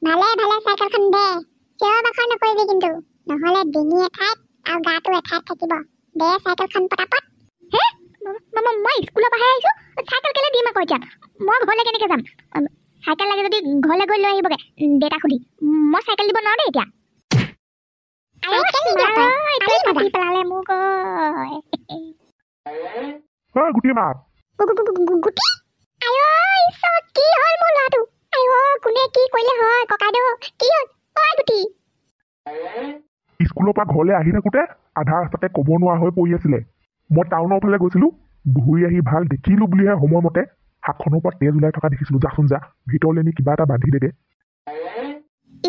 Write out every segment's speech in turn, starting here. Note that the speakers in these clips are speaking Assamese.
ভালে ভালে চাইকেলখন দে, চিঞৰ বাখৰ নকৰিবি কিন্তু, নহ'লে ডিঙি এঠাইত আৰু গাটো এঠাইত থাকিব। দে চাইকেলখন পটাপট। হে, মই স্কুলৰ পৰাহে আহিছোঁ, চাইকেল কেলৈ দিম আকৌ? এতিয়া মই ঘৰলৈ কেনেকৈ যাম? চাইকেল লাগে যদি ঘৰলৈ গৈ লৈ আহিবগৈ দেউতাক সুধি। মই চাইকেল দিব নোৱাৰো দেই এতিয়া। চাইকেল নিদিয় তই? পালি মজা। কাটি পেলালে মোক ঐ। ঐ গুটি মাত। গুটি, আই ঐ ঈশ্বৰ, কি হ'ল মোৰ ল'ৰাটো? আই ঐ, কোনে কি কৰিলে হয় ককাইদেউ? কি হ'ল ঐ গুটি? স্কুলৰ পৰা ঘৰলৈ আহি থাকোঁতে আধা ৰাস্তাতে ক'ব নোৱাৰা হৈ পৰি আছিলে। মই টাউনৰ ফালে গৈছিলোঁ, ঘূৰি আহি ভাল দেখিলোঁ বুলিহে। সময়মতে হাতখনৰ পৰা তেজ ওলাই থকা দেখিছিলোঁ। যাচোন যা, ভিতৰলৈ নি কিবা এটা বান্ধি দেগে।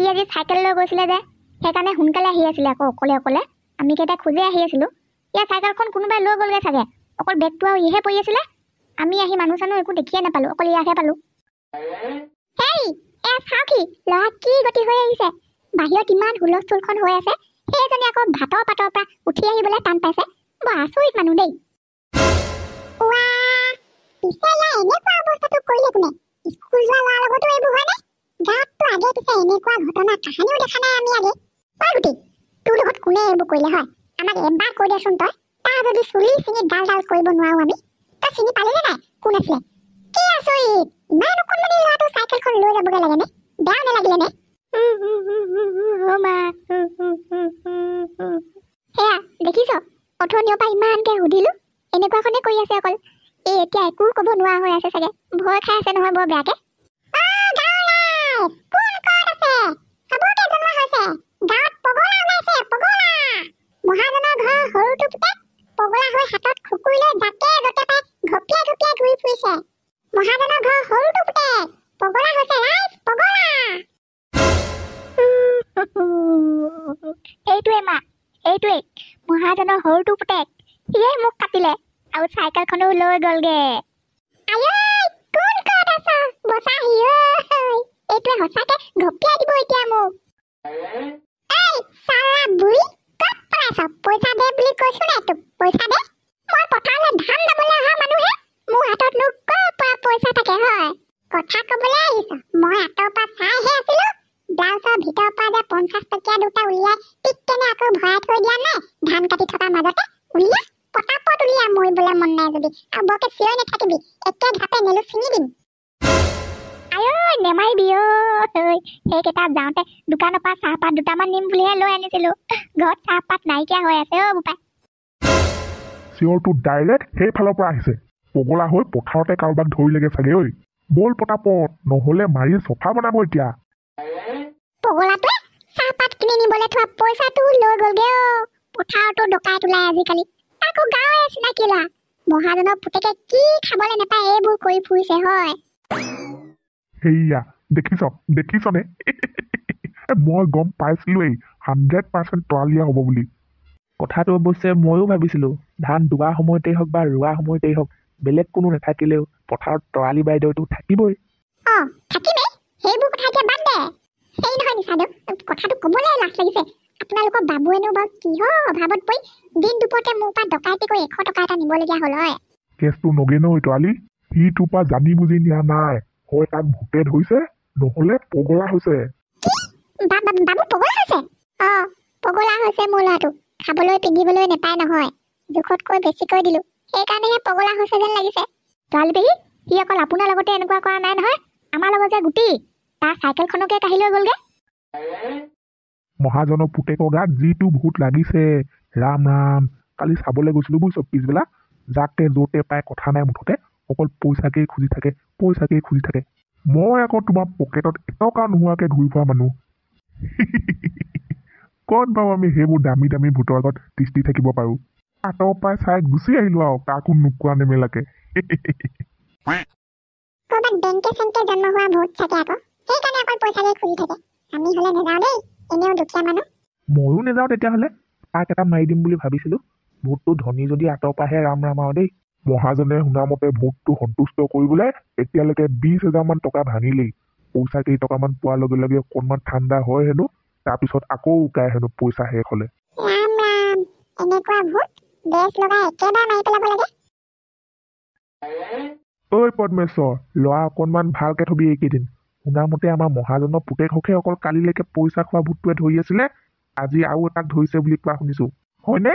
ই আজি চাইকেল লৈ গৈছিলে যে, সেইকাৰণে সোনকালে আহি আছিলে আকৌ অকলে অকলে। আমি কেইটা খোজে আহি আছিলোঁ। ইয়াৰ চাইকেলখন কোনোবাই লৈ গ'লগৈ চাগে, অকল বেগটো আৰু ইহে পৰি আছিলে। আমি আহি মানুহ চানুহ একো দেখিয়ে নাপালোঁ, অকল ইয়াকহে পালোঁ। হেই, এয়া চাওক, কি ল'ৰা কি গতি হৈ আহিছে! বাহিৰত ইমান হুলস্থুলখন হৈ আছে, সেইজনী আকৌ ভাতৰ পাতৰ পৰা উঠি আহিবলৈ টান পাইছে। বৰ আচৰিত মানুহ দেই। উৱা, পিছে ইয়াৰ এনেকুৱা অৱস্থাটো কৰিলে কোনে? স্কুল যোৱা ল'ৰাৰ লগতো এইবোৰ হয়নে? গাঁৱততো আগে পিছে এনেকুৱা ঘটনা কাহানিও দেখা নাই আমি আগে। ঐ গুটি, তোৰ লগত কোনে এইবোৰ কৰিলে হয়? আমাক এবাৰ কৈ দেচোন তই। তাৰ যদি চুলি ছিঙি ডাল ডাল কৰিব নোৱাৰো আমি। তই চিনি পালি নে নাই কোন আছিলে? কি আচৰিত, ইমান অকণমানি ল'ৰাটো চাইকেলখন লৈ যাবগৈ লাগেনে? বেয়াও নালাগিলে নে? অ মা, সেয়া দেখিছ, অথনিৰ পৰা ইমানকে সুধিলো, এনেকুৱাখনে কৰি আছে অকল। এই এতিয়া একো ক'ব নোৱাৰা হৈ আছে চাগে, ভয় খাই আছে নহয় বৰ বেয়াকে। অ গাঁৱৰ ৰাইজ, কোন ক'ত আছে চবকে জনোৱা হৈছে, গাঁৱত পগলা ওলাইছে পগলা। মহাজনৰ ঘৰৰ সৰুটো পুতেক পগলা হৈ হাতত খুকুৰি লৈ যাকে য'তে পাই ঘপিয়াই ঘপিয়াই ঘূৰি ফুৰিছে। মহাজনৰ ঘৰৰ সৰুটো পুতেক পগলা হৈছে ৰাইজ, পগলা। এইটোৱে মা, এইটোৱে মহাজনৰ সৰুটো পুতেক, সিয়ে মোক কাটিলে আৰু চাইকেলখনো লৈ গ'লগে। আঐ, কোন ক'ত আছ বচাহি ঐ, এইটোৱে সঁচাকে ঘপিয়াই দিব এতিয়া মোক। এই চালা বুঢ়ী, ক'ত পলাইছ? পইচা দে বুলি কৈছো নাই তোক? পইচা দে। মই পথাৰলৈ ধান দাবলৈ অহা মানুহে, মোৰ হাততনো ক'ৰ পৰা পইচা থাকে হয়? কথা ক'বলৈ আহিছ? মই আঁতৰৰ পৰা চাইহে আছিলো। ব্লাউজৰ ভিতৰৰ পৰা যে 50 টকীয়া দুটা উলিয়াই পিককেনে আকৌ ভৰাই থৈ দিয়া নাই ধান কাটি থকা মাজতে? উলিয়া, পটাপট উলিয়া, মৰিবলৈ মন নাই যদি। আৰু বৰকে চিঞৰি নাথাকিবি, একে ঘাপে নেলু ছিঙি দিম। আঐ নেমাৰিবি ঐ, সেইকেইটা যাওঁতে দোকানৰ পৰা চাহপাত দুটামান নিম বুলিহে লৈ আনিছিলো, ঘৰত চাহপাত নাইকিয়া হৈ আছে অ বোপাই। চিঞৰটো ডাইৰেক্ট সেইফালৰ পৰা আহিছে। পগলা হৈ পথাৰতে কাৰোবাক ধৰিলেগে চাগে। ঐ ব'ল পটাপট, নহ'লে মাৰি চফা বনাব এতিয়া। পগলাটোৱে চাহপাত কিনি নিবলৈ থোৱা পইচাটো লৈ গ'লগে অ। পথাৰতো ডকাইত ওলাই আজিকালি, তাকো গাঁৱৰে চিনাকি ল'ৰা। মহাজনৰ পুতেকে কি খাবলৈ নাপায় এইবোৰ কৰি ফুৰিছে হয়। সেয়া দেখিছ, দেখিছনে? মই গম পাইছিলোৱেই 100% তৰালীয়া হ'ব বুলি। কথাটো অৱশ্যে ময়ো ভাবিছিলোঁ, ধান দোৱা সময়তেই হওক বা ৰোৱা সময়তেই হওক, বেলেগ কোনো নাথাকিলেও পথাৰত তৰালী বাইদেউটো থাকিবই। অ থাকিমেই, সেইবোৰ কথা এতিয়া বাদ দে। সেই নহয় নিচাদেউ, কথাটো ক'বলৈ লাজ লাগিছে। আপোনালোকৰ বাবুৱেনো বাৰু কিহৰ অভাৱত পৰি দিন দুপৰতে মোৰ পৰা ডকাইতি কৰি 100 টকা এটা নিবলগীয়া হ'ল হয়? কেছটো নগেন ঐ তৰালী, সি তোৰ পৰা জানি বুজি নিয়া নাই। হয় তাক ভূতে ধৰিছে, নহ'লে পগলা হৈছে। বাবু পগলা হৈছে? অ পগলা হৈছে মোৰ ল'ৰাটো, খাবলৈ পিন্ধিবলৈ নেপায় নহয়, জোখতকৈ বেছিকৈ দিলো, সেইকাৰণেহে পগলা হৈছে যেন লাগিছে। তৰালী পেহী, সি অকল আপোনাৰ লগতে এনেকুৱা কৰা নাই নহয়, আমাৰ লগত যে গুটি, তাৰ চাইকেলখনকে কাঢ়ি লৈ গ'লগে। মহাজনৰ পুতেকৰ গাত যিটো ভূত লাগিছে, ৰাম ৰাম। কালি চাবলৈ গৈছিলো বুজিছ, পিছবেলা যাকে য'তে পায় কথা নাই, মুঠতে অকল পইচাকেই খুজি থাকে, পইচাকেই খুজি থাকে। মই আকৌ তোমাৰ পকেটত এটকা নোহোৱাকে ঘূৰি ফুৰা মানুহ, ক'ত বাৰু আমি সেইবোৰ দামী দামী ভূতৰ আগত তিষ্ঠি থাকিব পাৰোঁ? আঁতৰৰ পৰাই চাই গুচি আহিলো আৰু কাকো নোকোৱা নেমেলাকে। ক'ৰবাত বেংকে চেংকে জন্ম হোৱা ভূত চাগে আকৌ, সেইকাৰণে অকল পইচাকে খুজি থাকে। আমি হ'লে নাযাওঁ দেই, এনেও দুখীয়া মানুহ। ময়ো নাযাওঁ তেতিয়াহ'লে, তাক এটা মাৰি দিম বুলি ভাবিছিলো। ভূতটো ধনী যদি আঁতৰৰ পৰাহে ৰাম ৰাম আৰু দেই। মহাজনে শুনামতে ভূতটো সন্তুষ্ট কৰিবলৈ এতিয়ালৈকে 20 হাজাৰমান টকা ভাঙিলেই। পইচা কেইটকামান পোৱাৰ লগে লগে অকণমান ঠাণ্ডা হয় হেনো, তাৰপিছত আকৌ উকাই হেনো পইচা শেষ হ'লে। ৰাম ৰাম, এনেকুৱা ভূত বেজ লগাই একেবাৰে মাৰি পেলাব লাগে। ঐ পদ্মেশ্বৰ, ল'ৰা অকণমান ভালকে থবি এইকেইদিন। শুনামতে আমাৰ মহাজনৰ পুতেককে অকল কালিলৈকে পইচা খোৱা ভূতটোৱে ধৰি আছিলে, আজি আৰু এটাক ধৰিছে বুলি কোৱা শুনিছোঁ। হয়নে?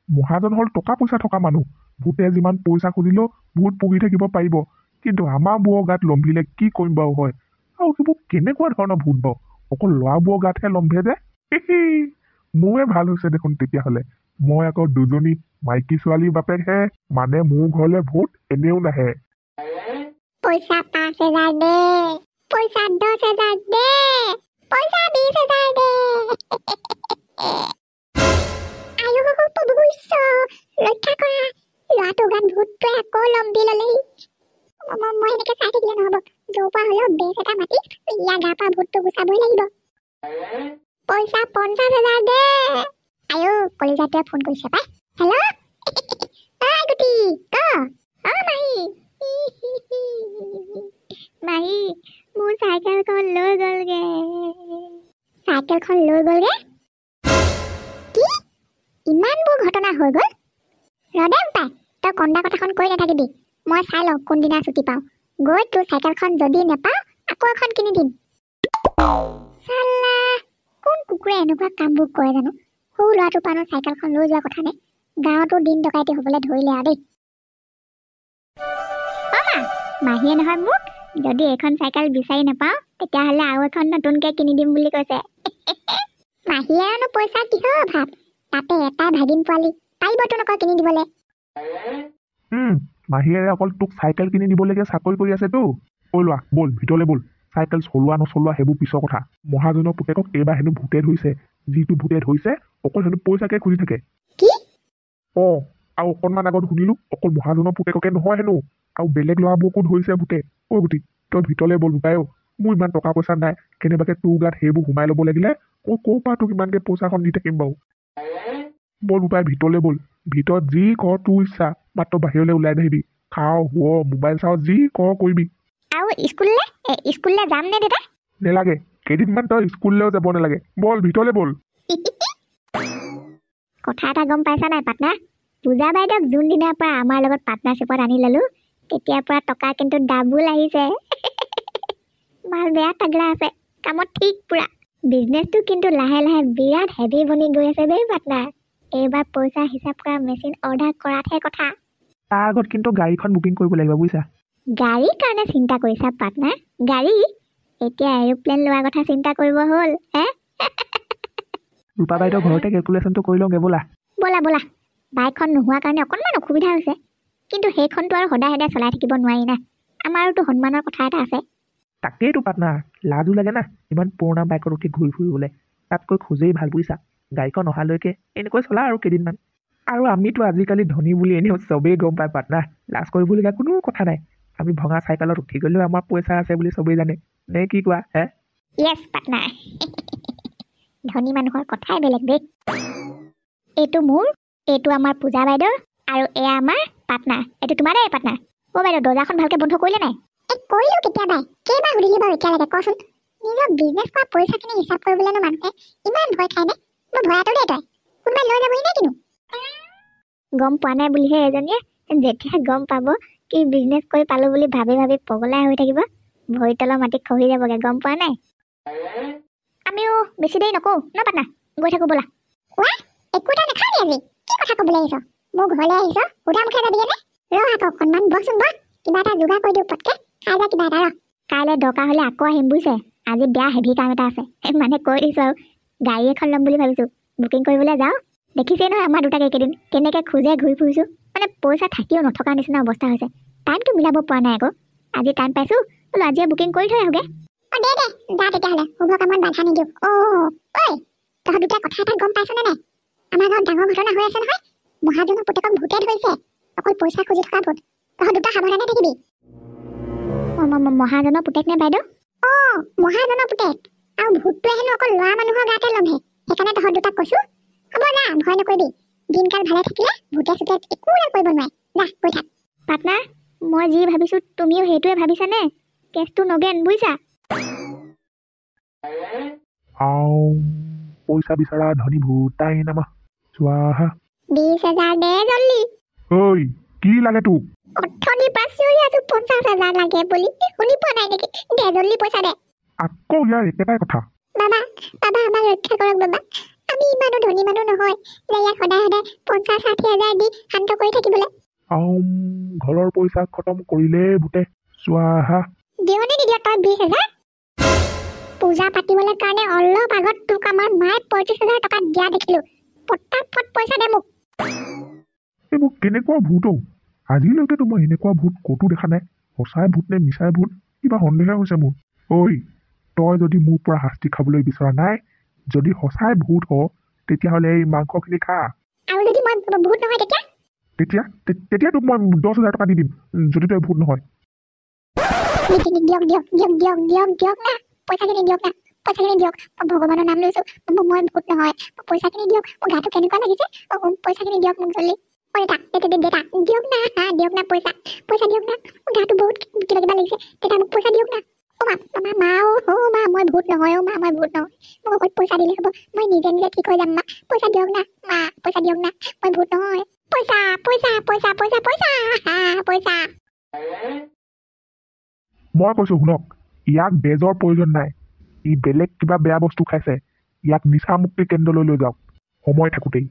মহাজন হ'ল টকা পইচা থকা মানুহ, ভূতে যিমান পইচা খুজিলেও ভূত পুহি থাকিব পাৰিব, কিন্তু আমাৰ বোৰৰ গাত লম্ভিলে কি কৰিম বাৰু হয়? আৰু সেইবোৰ কেনেকুৱা ধৰণৰ ভূত বাৰু, অকল ল'ৰাবোৰৰ গাতহে লম্ভে যে। মোৰে ভাল হৈছে দেখোন তেতিয়াহ'লে, মই আকৌ দুজনী মাইকী ছোৱালীৰ বাপেকহে, মানে মোৰ ঘৰলৈ ভূত এনেও নাহে। পইচা 5000 দে, পইচা 10000 দে, পইচা 20000 দে। আয়ো প্ৰভু ঈশ্বৰ, ৰক্ষা কৰা, ল'ৰাটোৰ গাত ভূতটোৱে আকৌ লম্ভি ল'লেহি। মই এনেকে চাই থাকিলে নহ'ব, য'ৰ পৰা হ'লেও বেজ এটা মাতি ইয়াৰ গাৰ পৰা ভূতটো গুচাবই লাগিব। পইচা 50000 দে। আয়ো কলিজাটোৱে ফোন কৰিছে পাই। হেল্ল' ঐ গুটি ক। অ মাহী, মাহী মোৰ চাইকেলখন লৈ গ'লগে। চাইকেলখন লৈ গ'লগে? কি ইমানবোৰ ঘটনা হৈ গ'ল? ৰদে পাই, তই কন্দা কথাখন কৈ নাথাকিবি, মই চাই লওঁ কোনদিনা ছুটি পাওঁ। গৈ তোৰ চাইকেলখন যদি নেপাওঁ আকৌ এখন কিনি দিম। চাল্লা কোন কুকুৰে এনেকুৱা কামবোৰ কৰে জানো? সৰু ল'ৰাটোৰ পৰানো চাইকেলখন লৈ যোৱা কথা নে? গাঁৱতো দিন ডকাইতি হ'বলৈ ধৰিলে আৰু দেই। অ মা, মাহীয়ে নহয় মোক যদি এইখন চাইকেল বিচাৰি নাপাওঁ তেতিয়াহ'লে আৰু এখন নতুনকৈ কিনি দিম বুলি কৈছে। মাহীয়েৰনো পইচা কিহৰ অভাৱ, তাতে এটাই ভাগিন পোৱালি, পাৰিবতো নকয় কিনি দিবলৈ। মাহীয়েৰে অকল তোক চাইকেল কিনি দিবলৈকে চাকৰি কৰি আছেতো। ঐ লোৱা ব'ল ভিতৰলৈ ব'ল, চাইকেল চলোৱা নচলোৱা সেইবোৰ পিছৰ কথা। মহাজনৰ পুতেকক এইবাৰ হেনো ভূতে ধৰিছে, যিটো ভূতে ধৰিছে অকল হেনো পইচাকে খুজি থাকে। কি? অ, আৰু অকণমান আগত শুনিলো অকল মহাজনৰ পুতেককে নহয় হেনো আৰু বেলেগ ল'ৰাবোৰকো ধৰিছে ভূতে। ঐ গুটি তই ভিতৰলৈ ব'ল বোপাই, মোৰ ইমান টকা পইচা নাই, কেনেবাকে তোৰ গাত সেইবোৰ সোমাই ল'ব লাগিলে মই ক'ৰ পৰা তোক ইমানকে পইচাখন দি থাকিম বাৰু। ব'ল বোপাই ভিতৰলৈ ব'ল, ভিতৰত যি কৰ তোৰ ইচ্ছা, মাত্ৰ বাহিৰলৈ ওলাই নাহিবি। খাওঁ শুৱ মোবাইল চাওঁ যি কৰ কৰিবি। আৰু স্কুললৈ? স্কুললৈ যাম নে দেউতা? নেলাগে, কেইদিনমান তই স্কুললৈও যাব নালাগে, ব'ল ভিতৰলৈ ব'ল। কথা এটা গম পাইছা নাই পাটনা? পূজা বাইদেউক যোনদিনাৰ পৰা আমাৰ লগত পাৰ্টনাৰশ্বিপত আনি ল'লো তেতিয়াৰ পৰা টকা কিন্তু ডাবুল আহিছে। মাল বেয়া তাগৰা আছে, কামত ঠিক পুৰা। বিজনেছটো কিন্তু লাহে লাহে বিৰাট হেভি বনি গৈ আছে দেই পাটনাৰ। এইবাৰ পইচা হিচাপ কৰা মেচিন অৰ্ডাৰ কৰাতহে কথা। তাৰ আগত কিন্তু গাড়ীখন বুকিং কৰিব লাগিব বুজিছা। গাড়ীৰ কাৰণে চিন্তা কৰিছা পাটনাৰ? গাড়ী এতিয়া এৰোপ্লেন লোৱাৰ কথা চিন্তা কৰিব হ'ল হে? ৰূপা বাইদেউ ঘৰতে কেলকুলেশ্যনটো কৰি লওঁগে ব'লা। ব'লা ব'লা। বাইকখন নোহোৱাৰ কাৰণে অকণমান অসুবিধা হৈছে, কিন্তু সেইখনটো আৰু সদায় সদায় চলাই থাকিব নোৱাৰি না, আমাৰোতো সন্মানৰ কথা এটা আছে। তাকেইতো পাটনাৰ, লাজো লাগে না ইমান পুৰণা বাইকত উঠি ঘূৰি ফুৰিবলৈ, তাতকৈ খোজেই ভাল বুজিছা। গাড়ীখন অহালৈকে এনেকৈ চলা আৰু কেইদিনমান। আৰু আমিতো আজিকালি ধনী বুলি এনেও চবেই গম পায় পাটনাৰ, লাজ কৰিবলগীয়া কোনো কথা নাই। আমি ভঙা চাইকেলত উঠি গ'লেও আমাৰ পইচা আছে বুলি চবেই জানে, নে কি কোৱা হে? য়েছ পাটনাৰ, ধনী মানুহৰ কথাই বেলেগ দেই। এইটো মোৰ, এইটো আমাৰ পূজা বাইদেউ, আৰু এয়া আমাৰ পাটনাৰ। এইটো তোমাৰ দেই পাটনাৰ। অ' বাইদেউ দৰ্জাখন ভালকৈ বন্ধ কৰিলে নাই? এই কৰিলোঁ কেতিয়াবাই, কেইবাৰ সুধিলি বাৰু এতিয়ালৈকে কচোন? নিজৰ বিজনেছ কৰা পইচাখিনি হিচাপ কৰিবলৈনো মানুহে ইমান ভয় খায়নে? মোৰ ভয়াটো দেই, তই কোনোবাই লৈ যাবহি নে কিনো? গম পোৱা নাই বুলিহে এজনীয়ে, যেতিয়া গম পাব কি বিজনেছ কৰি পালোঁ বুলি ভাবি ভাবি পগলাই হৈ থাকিব, ভৰি তলৰ মাটি খহি যাবগৈ, গম পোৱা নাই? আমিও বেছি দেৰি নকওঁ ন পাটনা, গৈ থাকোঁ ব'লা। কোৱা একো এটা নাখাওঁ নি আজি? কি কথা ক'বলৈ আহিছ? মোৰ ঘৰলৈ আহিছ সুধা মুখে যাবিগে নে? ৰহ আকৌ অকণমান বহচোন বহ, কিবা এটা যোগাৰ কৰি দিওঁ পটকে, খাই যা কিবা এটা। ৰহ, কাইলৈ দৰকাৰ হ'লে আকৌ আহিম বুজিছে, আজি বেয়া হেভি কাম এটা আছে, মানে কৈ দিছোঁ আৰু। গাড়ী এখন ল'ম বুলি ভাবিছোঁ, বুকিং কৰিবলৈ যাওঁ। দেখিছেই নহয় আমাৰ দুটাক এইকেইদিন কেনেকৈ খোজে ঘূৰি ফুৰিছোঁ, মানে পইচা থাকিও নথকাৰ নিচিনা অৱস্থা হৈছে। টাইমটো মিলাব পৰা নাই আকৌ, আজি টাইম পাইছোঁ বোলো আজিয়ে বুকিং কৰি থৈ আহোঁগৈ। অ দে দে যা তেতিয়াহ'লে, শুভ কামত বাধা নিদিওঁ। অ' ঐ তহঁত দুটা কথা এটা গম পাইছনে নাই? আমাৰ গাঁৱত ডাঙৰ ঘটনা হৈ আছে নহয়, মহাজনৰ পুতেকক ভূতে ধৰিছে, অকল পইচা খুজি থকা ভূত। তহঁত দুটা সাৱধানে থাকিবি। মহাজনৰ পুতেক নে বাইদেউ? অ মহাজনৰ পুতেক, আৰু ভূতটোৱে হেনো অকল ল'ৰা মানুহৰ গাতে লম্ভে, সেইকাৰণে তহঁত দুটাক কৈছোঁ। হ'ব যা, ভয় নকৰিবি, দিনকাল ভালে থাকিলে ভূতে চুতে একোডাল কৰিব নোৱাৰে। যা গৈ থাক। পাটনাৰ, মই যি ভাবিছোঁ তুমিও সেইটোৱে ভাবিছানে? কেছটো নগেন বুজিছা। আও পইচা বিচৰা ধনী ভূতাই নামা স্বাহা। 20000 দে জল্দি। ঐ কি লাগে তোক? অথনিৰ পৰা চিঞৰি আছো 50000 লাগে বুলি, শুনি পোৱা নাই নেকি? দে জল্দি পইচা দে। আকৌ ইয়াৰ একেটাই কথা। বাবা, বাবা, আমাক ৰক্ষা কৰক বাবা। আমি ইমানো ধনী মানুহ নহয় যে ইয়াক সদায় সদায় 50-60 হাজাৰ দি শান্ত কৰি থাকিবলৈ। আউম, ঘৰৰ পইচা খতম কৰিলে ভূতে। চোৱাহা। দিয় নে নিদিয় তই 20 হাজাৰ? পূজা পাতিবলৈ কাৰণে অলপ আগত তোক আমাৰ মায়ে 35 হাজাৰ টকা দিয়া দেখিলো। পটাপট পইচা দে মোক। এইবোৰ কেনেকুৱা ভূত অ'? আজিলৈকেতো মই এনেকুৱা ভূত ক'তো দেখা নাই। সঁচাই ভূত নে মিছাই ভূত, কিবা সন্দেহে হৈছে মোৰ। ঐ, তই যদি মোৰ পৰা শাস্তি খাবলৈ বিচৰা নাই, যদি সঁচাই ভূত হ, তেতিয়াহ'লে এই মাংসখিনি খা। আৰু যদি মই ভূত নহয় তেতিয়া? তেতিয়া তেতিয়া তোক মই 10 হাজাৰ টকা দি দিম, যদি তই ভূত নহয়। দিয়ক দিয়ক দিয়ক দিয়ক দিয়ক দিয়ক না পইচাখিনি, দিয়ক না পইচাখিনি দিয়ক। মই ভগৱানৰ নাম লৈছো, মই ভূত নহয়। পইচাখিনি দিয়ক। মোৰ গাটো কেনেকুৱা লাগিছে। পইচাখিনি দিয়ক মোক জল্দি। অ দেতা, দেতা, দেতা, দিয়ক না, দিয়ক না পইচা, পইচা দিয়ক না। মোৰ গাটো বহুত কিবা কিবা লাগিছে। দেতা, মোক পইচা দিয়ক না। অ মা, মা, মা, অ মা, মই ভূত নহয়। অ মা, মই ভূত নহয়। মোক অকল পইচা দিলে হ'ব, মই নিজে নিজে ঠিক হৈ যাম। মা, পইচা দিয়ক না। মা, পইচা দিয়ক না, মই ভূত নহয়। পইচা, পইচা, পইচা, পইচা, পইচা, পইচা। মই কৈছো শুনক, ইয়াক বেজৰ প্ৰয়োজন নাই। ই বেলেগ কিবা বেয়া বস্তু খাইছে। ইয়াক নিচামুক্তি কেন্দ্ৰলৈ লৈ যাওক সময় থাকোঁতেই।